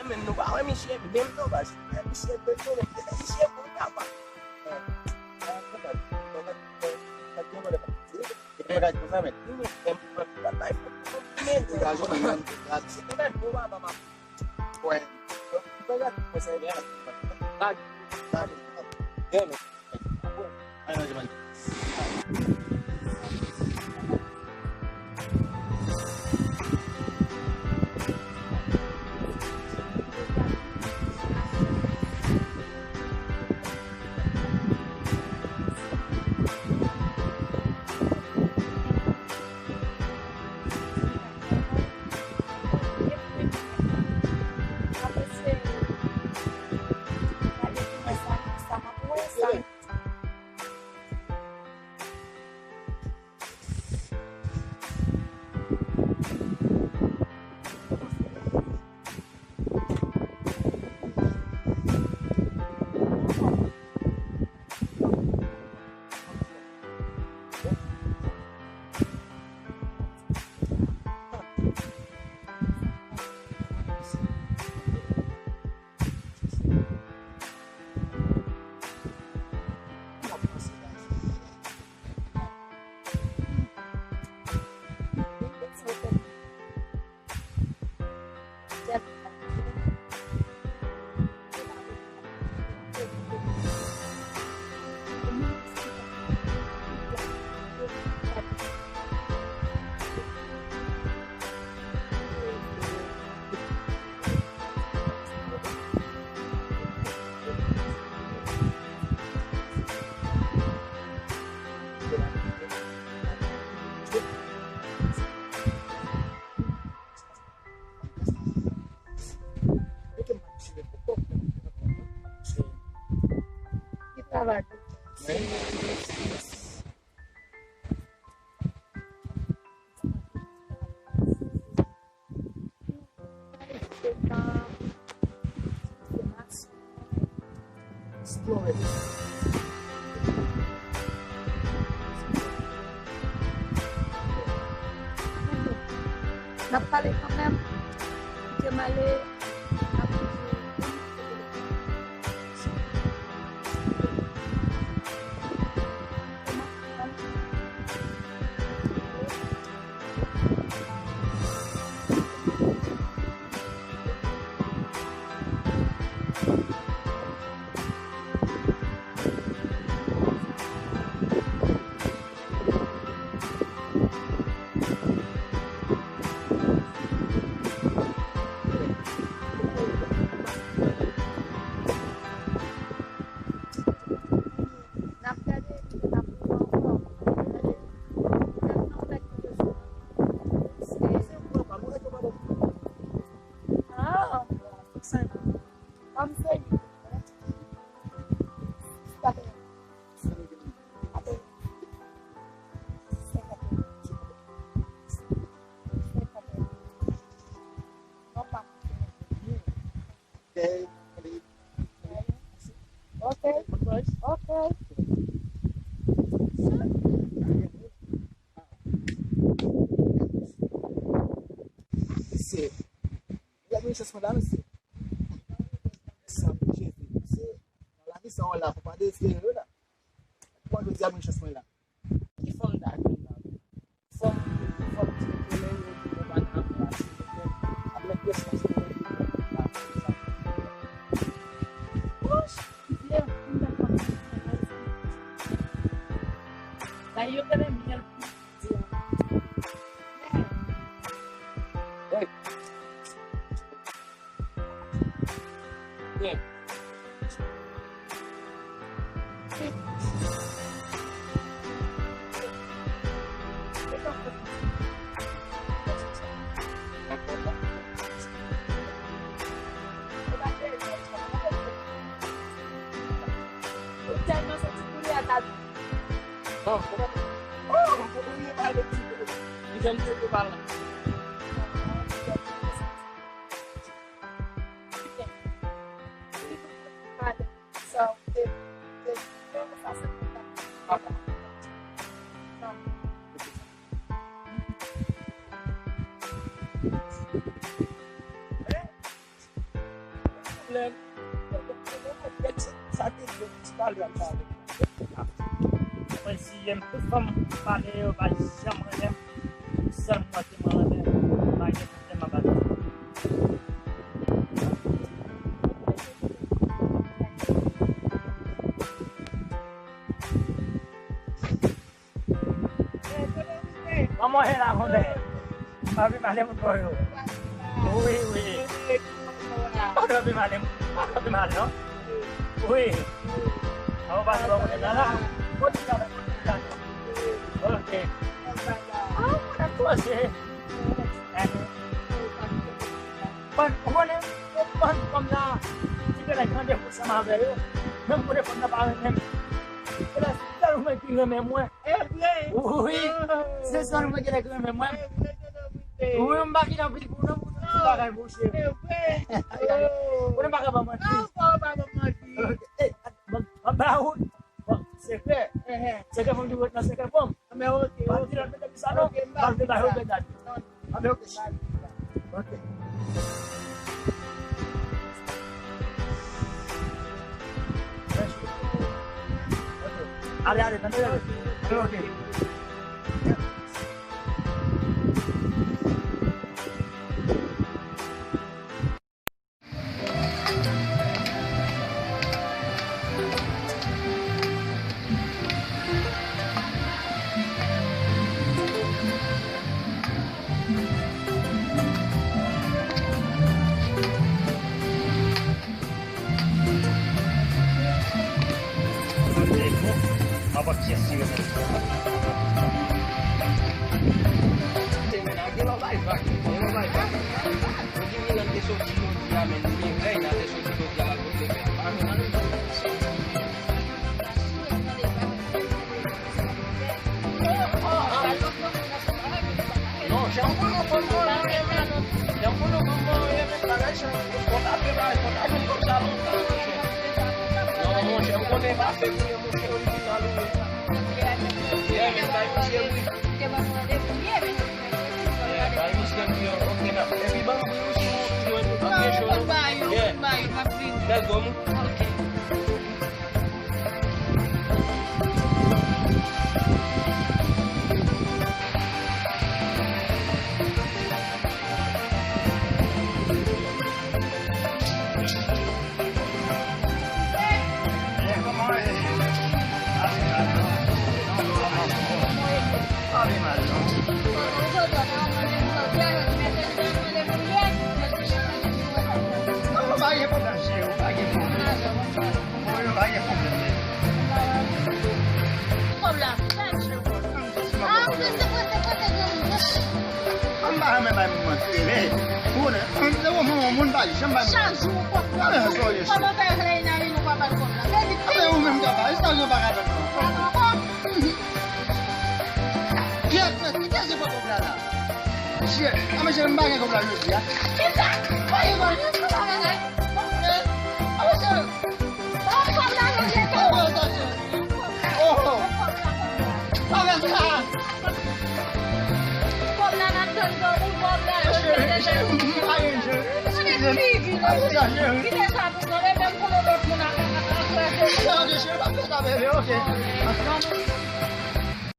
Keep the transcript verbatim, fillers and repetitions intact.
Menm nou pa wè misye menm non, baz. Misye menm non, misye pou nou kapab. N ap pale kanmenm. Kite m ale. N ap N ap gade epi n ap pran ankò. Gade, gade nan yon lèt ki bezwen. Se, ah, kòm se li. Ok. Ok. Mesye, lè mwen chans mwen la, mesye. San Jezi, mesye. Nan lavi sa w la, fò pa dezespere la. Kòman jodi a mwen chans mwen la? Ki fòm ta jwenn la? Fòm, fòm ti kole yo, yo pa nan anfas. Ap met presyon sou yo, yo pa nan anfas. Wouch! Vye, m ta konn. Ba yo kele myèl pou di. Hey. Sa te di yo ti pale ap pale. Mwen si m tout fanm pale yo pa janm renmen m. Sèl mwen ki mwen renmen, pa gen pwoblèm ap pale. Manman e la konbyen? Papi male moun bò yo. Wi, wi. Papi male moun. Papi male non. Wi. Awo papi bò moun la la. Kote sa la? Ok. Awo mwen ap koze. Bon, ou konnen, bon, fanm nan, ti pè nèg randevou ansanm avè yo. Menm kote fanm nan pa renmen m. Se la sèl mwen ki renmen mwen. E vre? Wi. Se sèl mwen ki renmen mwen. E vre, tonton Britney. Wi, m pa gen anpil pou non, pou tout ti bagay, monchè. E vre? Ou konnen m pa ka ba manti. Non, ou pa ka ba manti. Ok. Eh, ban, ban, ba ou. Bon, sekrè. Sekrè pou m di w nan sekrè pou m. Men ok, ok. Pa di lòt nèg sa non. Ok, m pa di sa. Non. Ah, ben, ok. Ok. Ok. Ale, ale, tande, tande. Ok. Mwen pa pyès li renmen. Te menage lò bay vag, lò bay vag. Yo di Milan te soti jodi a, men li vle Reina te soti jodi a, l al pote fè. Pa vin nan nou. Non, jan pou nou konn mwen, jan pou nou konn mwen, bagay sa, konn ap fè bagay, konn ap vin konsa lontan, monchè. Non, monchè, m konnen pa fè pou yo, monchè, orijinal ou ye. Yeah, men bay misye wi. Yeah, bay misye wi, ok, nan. Epi ban m bri ou si ou jwenn ou gen cho. Yeah. Let's go, mou. Ok. Kòb la, chak jou. Ah, prese, prese, prese, granmoun, prese. An pa renmen bay moun manti, rele. Ou konnen, an, se ou moun, moun pa janm bay moun manti. Chak jou, ou kòb la. Kòman fè Reina vin ou pa ba l kòb la? Vin vit. Amen ou menm ka bay, sa yo pa ka bay. Kòb. Kiyès, mèt, kiyès ki pran kòb la la? Mesye, a mesye, m pa gen kòb la jodi a. Kisa? Pa gen kòb, pa gen kòb. A mesye. Oh, kòb la, non, gen kòb. Oh, oh. Kòb la, kòb la. Kòb la, n ap tann kòb ou, kòb la, yo, mesye, mesye, m pa gen je. Kite sa pou kòb, e menm pou lòt moun a, a, a, a, a, ok, cheri, pa fè sa, bebe, ok.